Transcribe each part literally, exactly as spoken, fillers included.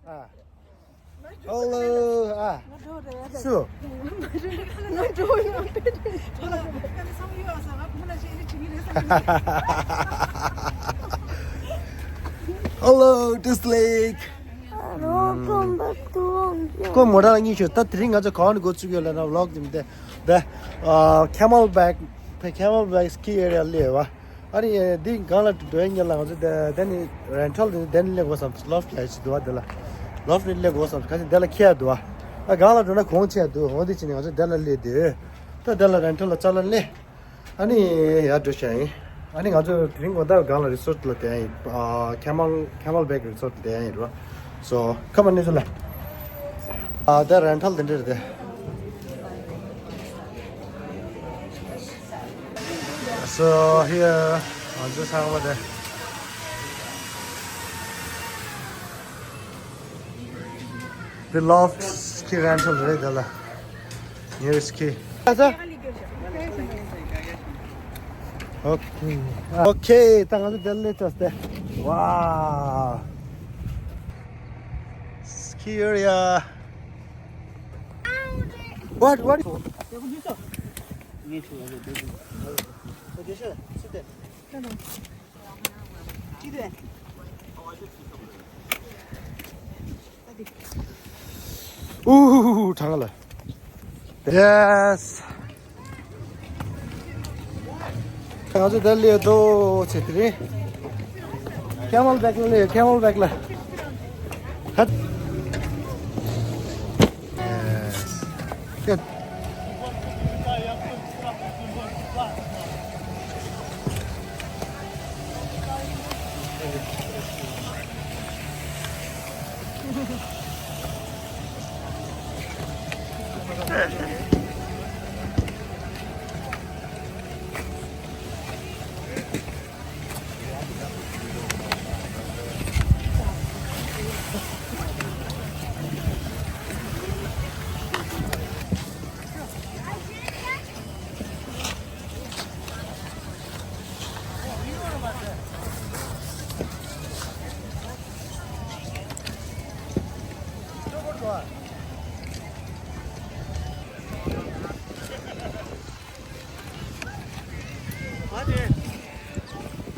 ཨ། Hello ཨ། སུ། Hello Dislike. Welcome back to Wangkyo. ཁོ་མོ་རང་གཉིས་ཤོད་ད། དེ་རིང་ང་ཚོ་གང་ནས་འགོ་ཚུགས་ཡོད་ལབ་ན་vlog དེ་འདི་འདི་ཨ། Camelback Camelback ski area སླེབས་པ། ཨ་ནི་འདི་སྒང་ལ་འགྲོ་ཡ་ཉེ་ལ་ང་ཚོ་དེ་དེ་ནི་rental དེ་དེ་ནི་སླེབས་དགོས་བསམ། Loft ལ་ཞིག་འདུག་བ། དེ་ལ་Loft ནི་སླེབས་དགོས་བསམ། ག་ཚོད་དེ་ལ་འཁྱེར་འདུག་བ། ཨ་སྒང་ལ་འགྲོ་ན་གོང་ཆེ་འདུག་འོ་དེ་བྱས་ནས་ང་ཚོ་དེ་ལ་སླེབས་དུས་ད་དེ་ལ་rental ལ་ཅ་ལག་སླེབས། ཨ་ནི་ཡར་འགྲོ་བྱ་ཡིན། ཨ་ནི་ང་ཚོ་དེ་རིང་དགོང་དག་སྒང་ལ་resort ལ་བསྡད་ཡིན། ཨ་Camel Camelback resort ལ་བསྡད་ཡིན་རོ། So come on ནི་ཚོ་ལ། ཨ་དེ་rental དེ་འདྲ་རེད་དེ། So here ང་ཚོ་ཚང་མ་དེ། The Loft ski rental རེད་དེ་ལ། Near ski. Okay. Okay ད་ང་ཚོ་དེ་ལ་སླེབས་ཚར་ཏེ། Wow. Ski area. What what? ཨུ་གྲང་ལ། Yes. ང་ཚོ་ད་ལས་དོ་ཚེ་དེ་རེད། Camelback ལ་ལས། Camelback ལ། ཧད། Yes. Good.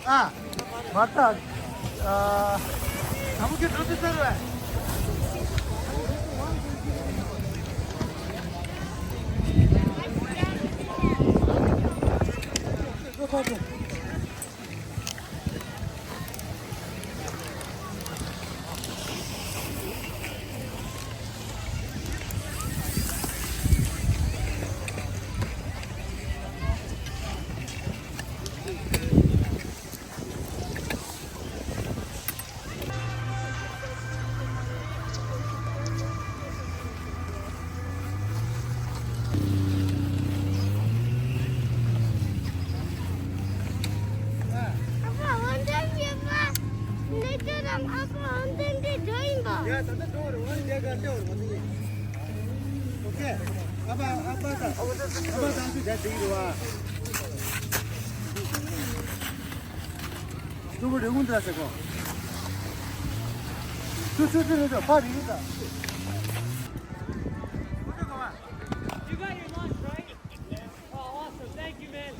ཨ། མ་ད། ཨ། ད་མུ་གི་འགྲོ་དུས་ཟེར་བས། ཨ་ཕ་འོན་ཏེ་ཡོད་པ། ལས་ཀ་དང་ཨ་ཕ་འོན་ཏེ་འདི་འགྲོ་ཡིན་པ། ཡ་ད་ལྟ་འགྲོ་བར་འོན་ཏེ་ག་འདྲ་བར་མ་ཐུག་ཡིན། ཨོ་ཁེ། ཨ་ཕ་ཨ་ཕ་དང་ཨ་ཕ་དང་ཚུ་བྱ་འགྲིག་རེད་བ། ཀྲུང་གོ་རི་ཀུན་ཏྲ་ཟེར་གོ། ཆུ་ཆུ་ཆུ་ཆུ་ཕ་རི་ཀུན་ཏྲ། You got your lunch, right? Oh, awesome. Thank you, man.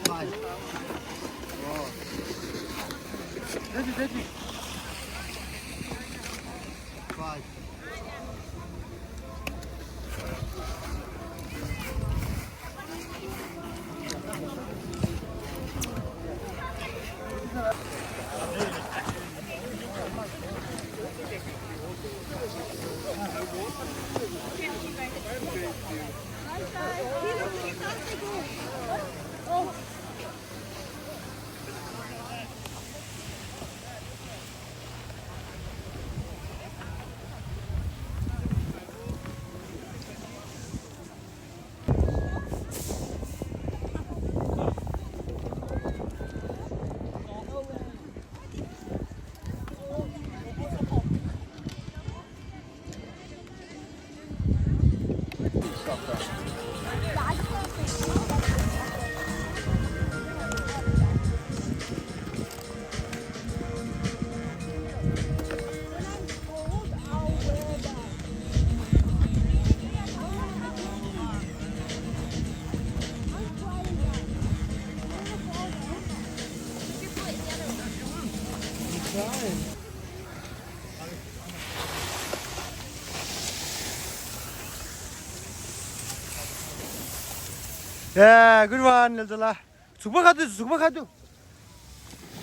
Five. Oh. Ready, ready. Five. Yeah, good one, Nilsala. Super khatu, super khatu.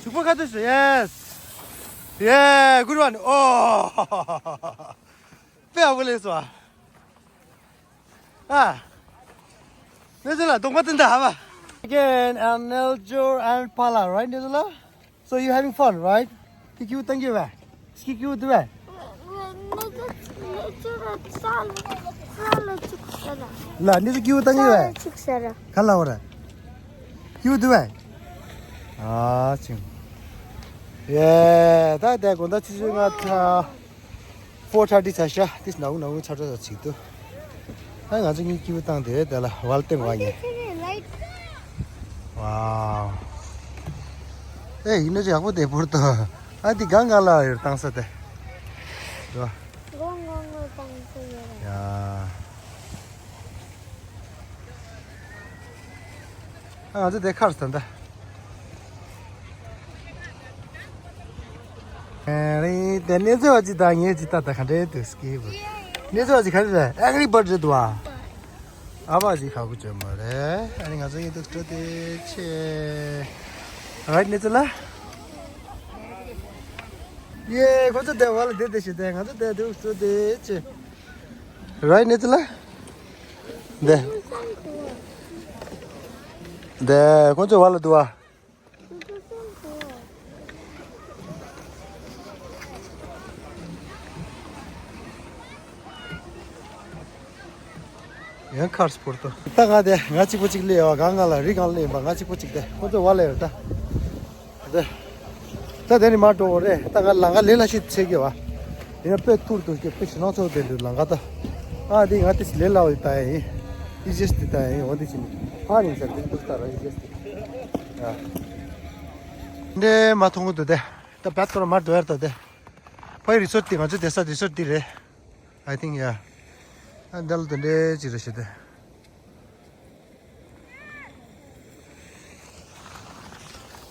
Super khatu, yes. Yeah, good one. Oh. Pe avule so. Ah. Nilsala, don't want to have. Again, and Neljor and Pala, right, Nilsala? So you having fun, right? Ki kiu tangi ve? Ki kiu tu ve? ལ་ནི་ཀྱུ་ཏང་ཡོད། ཁ་ལ་བ་ར། ཀྱུ་དུ་བས། ཨ་ཅིང་། ཡེ་ད་དེ་དགོང་དག་ཆུ་ཚོད་ལྔ་ཐ། ཕོར་ཐར་ཊི་ཚ་ཤ་ཏིས་ནའུ་ནའུ་ཚ་ཏྲ་ཚ་ཅིག་ཏུ། ཨ་ང་ཚོ་གཉིས་ཀྱི་བཏང་དེ་དེ་ལ་ཝལ་ཏེང་བ་ཉེ། ཝའོ། ཨེ་ཡིན་ན་ཅི་ཡག་པོ་དེ་བོར་ཏོ། ཨ་དེ་གང་གང་ལ་ཡོད་བཏང་ས་དེ། ཡ། ང་ཚོ་དེ་ཁར་སྟོན་ད། ཨེ་རེད་དེ་གནས་ཚུལ་བ་ཅི་ད་ངས་ཅི་ད་ད་ག་འདྲའི་དུས་སྐྱིད་པོ། གནས་ཚུལ་བ་ཅི་ག་རེ་རེད། ཨེང་རི་བར་རེད་དུ་བ། ཨ་བ་ཅི་ཁ་གུ་བྱོན་མ་རེད། ཨ་ནི་ང་ཚོ་ཡིན་དུ་སྤྲོ་དེ་ཆེ། རའིཊ་གནས་ཚུལ་ལ། ཡེ་ཁོ་ཚོ་དེ་བ་ལ་དེ་དེ་ཞེ་དེ་ང་ཚོ་དེ་དུ་སྤྲོ་དེ་ཆེ། རའིཊ་གནས་ཚུལ་ལ། འདི། འདི་ཁོ་ཚོ་བ་ལ་དུ་བ། ཡང་ཁར་སྤོར་ཏོ། ད་ང་དེ་ང་གཅིག་པོ་གཅིག་སླེབས་ཡོད། གང་ང་ལ་རི་གང་སླེབས་ཡིན་པ་ང་གཅིག་པོ་གཅིག་དེ་ཁོ་ཚོ་བ་ལ་ཡོད་ད། དེ། ད་དེ་ནི་མ་འགྲོ་བ་རེད། ད་ང་ལང་ཀ་ལས་ལ་ཤི་ཚེ་གི་བ། ཡིན་ན་དཔེ་ཐུར་དུ་སྐྱེ་དཔེ་ཞི་ནང་ཚོ་དེ་འདུག་ལང་ཀ་ད། ཨ་དེ་ང་དེ་ལས་ལ་བ་ད་ཡིན། ཨི་ཇེས་དེ་ད་ཡིན་འོ་དེ་ཅི་ནི། ཕ་རིང་ས་དེ་འདུག་ད་ར་ཨི་ཇེས་དེ། ཡ། འདྲེ་མ་མཐོང་གི་འདུག་དེ། ད་བད་ཐོར་མ་འགྲོ་ཡར་ད་དེ། ཕའི་རི་སོར་ཊི་དེ་ང་ཚོ་བསྡད་ས་རི་སོར་ཊི་དེ་རེད། I think, yeah. ཨ་འདི་ལ་དེ་འདྲའི་ཅིག་རེད་ཤི་དེ།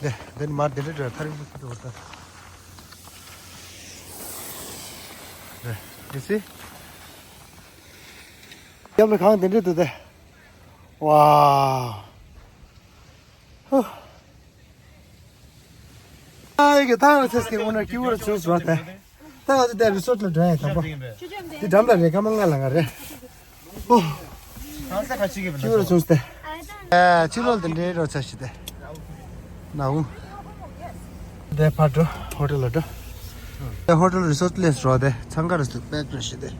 དེ་དེ་ནི་མར་དེ་འདྲའི་འདྲ་ཐར་ཡིན་པ་ཁུ་ཏུ་བར་ད། དེ་you see? རྒྱབ་ལ་གང་དེ་འདྲའི་འདུག་དེ། ཝའོ། ཧུ། ཨ་ཡི་གེ་ཐང་ལ་ཚེ་སྐྱེ་དགོས་ན་ཀི་བོ་ར་ཆུང་སོང་སྟེ། ད་ང་ཚོ་དེ་རི་སོར་ཊི་ལ་འགྲོ་ཡ་དང་པོ། དེ་འགྲམ་ལ་རེད་ཀ་མ་ང་ལ་ང་རེད། ཨོ། ཀི་བོ་ར་ཆུང་སྟེ། ཨ་ཕྱི་ལོགས་དེ་འདྲའི་རོ་ཚ་ཞིག་སྟེ། ན་འུ། དེ་ཕར་འགྲོ་ཧོ་ཊེལ་ལ་འགྲོ། དེ་ཧོ་ཊེལ་རི་སོར་ཊི་ལས་རོ་དེ་ཚང་ཀ་རི་སོར་ཊི་པེག་རེ་ཞིག་དེ།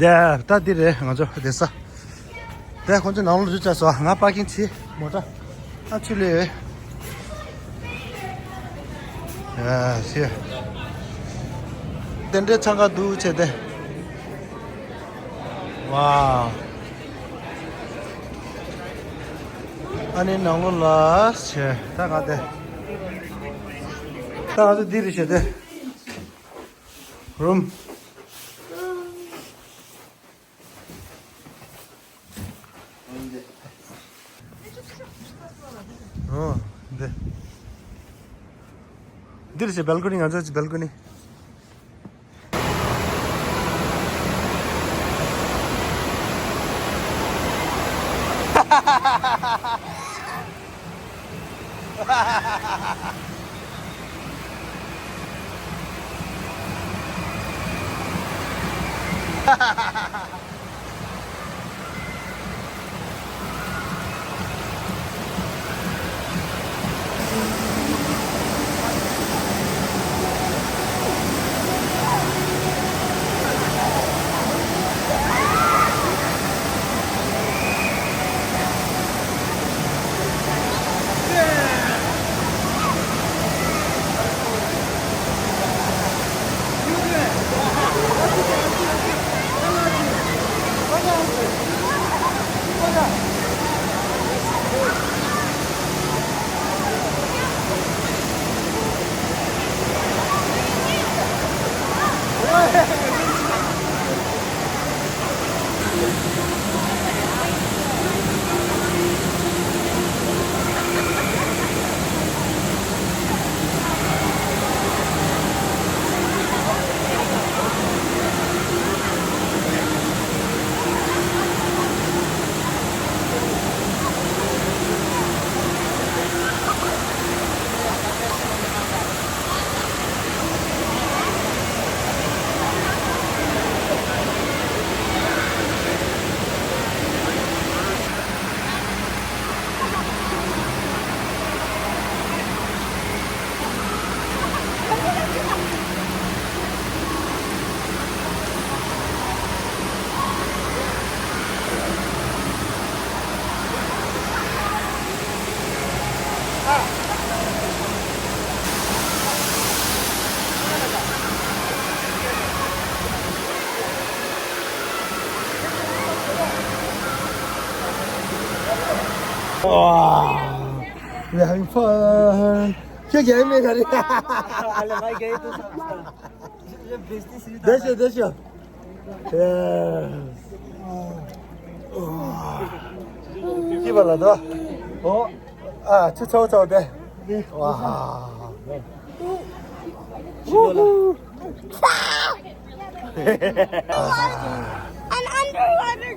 དེ་ད་འདི་རེད་ང་ཚོ་བསྡད་ས། དེ་ཁོང་ཚོ་ནང་ལོགས་འཛུལ་ཚར་སོང་། ང་པར་ཀིང་བྱས་མོ་ཊ་ཨ་ཚུར་ལས་ཡོད། ཡ་ཤེ། དེ་འདྲའི་ཚང་ཁ་འདུག་བྱས་ཏེ། ཝའོ། ཨ་ནི་ནང་ལོགས་ལ་བྱས་ད་ག་དེ། ད་ང་ཚོ་འདི་རེད་བྱས་ཏེ། རུམ། འདི་འདིར་བྱས་སྦལ་ཀོ་ནི། ང་ཚོ་སྦལ་ཀོ་ནི། Wow, we are having fun. क्या क्या है मेरा? अरे भाई, गए तो सब। देखियो, देखियो। Yes. की वाला दो। ओ, आ, छु छौ छौ दे। वाह। An underwater.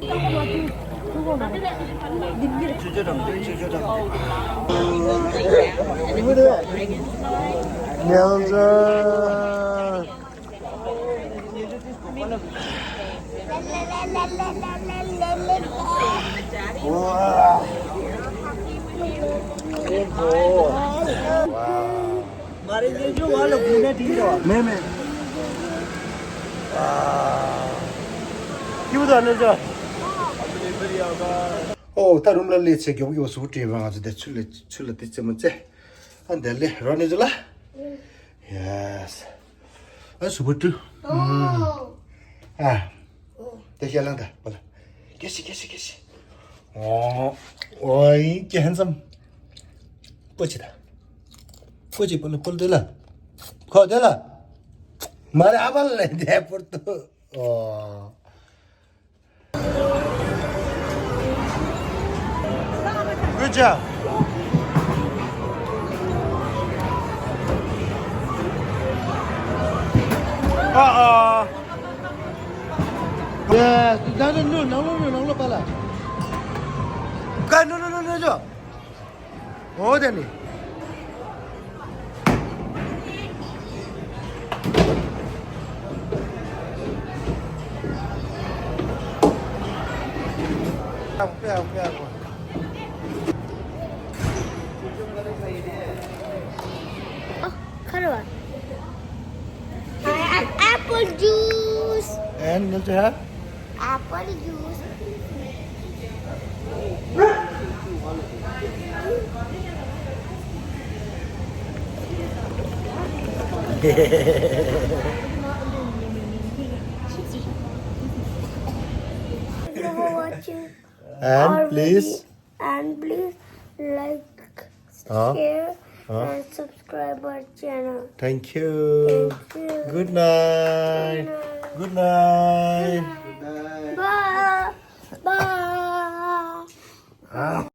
ཨོ། ད་རུམ་ལ་སླེབས་ཚེ་མགྱོགས་མགྱོགས་སུ་བྲིས་པ། ང་ཚོ་དེ་ཚུར་ལ་ཚུར་ལ་དེ་རྩེད་མོ་རྩེ། ཨ་འདི་ལས་རོ་ནི་ཚོ་ལ། Yes. ཨ་སུ་བུ་ཏུ། ཨ། དེ་ཤ་ལང་ད་པ་ལ། ཀེ་ཤི་ཀེ་ཤི་ཀེ་ཤི། ཨོ། ཨོའི་ཀེ་ཧན་སམ། པོ་ཅི་ད། པོ་ཅི་པོ་ལ་པོ་ལ་དེ་ལ། ཁོ་དེ་ལ། མ་རེ་ཨ་པ་ལ་དེ་པོར་ཏུ། ཨོ། Good job. Uh-oh. Yes, no, no, no, no, no, no, no, no, no, no, no. Go, no, no, no, no, no. Oh, Danny. Oh, Karwa. I have apple juice. And you have? Apple juice. Thank you for watching our video. And please, and please like, share, and subscribe our channel. Thank you. Thank you. Good night. Good night. Good night. Bye. Bye.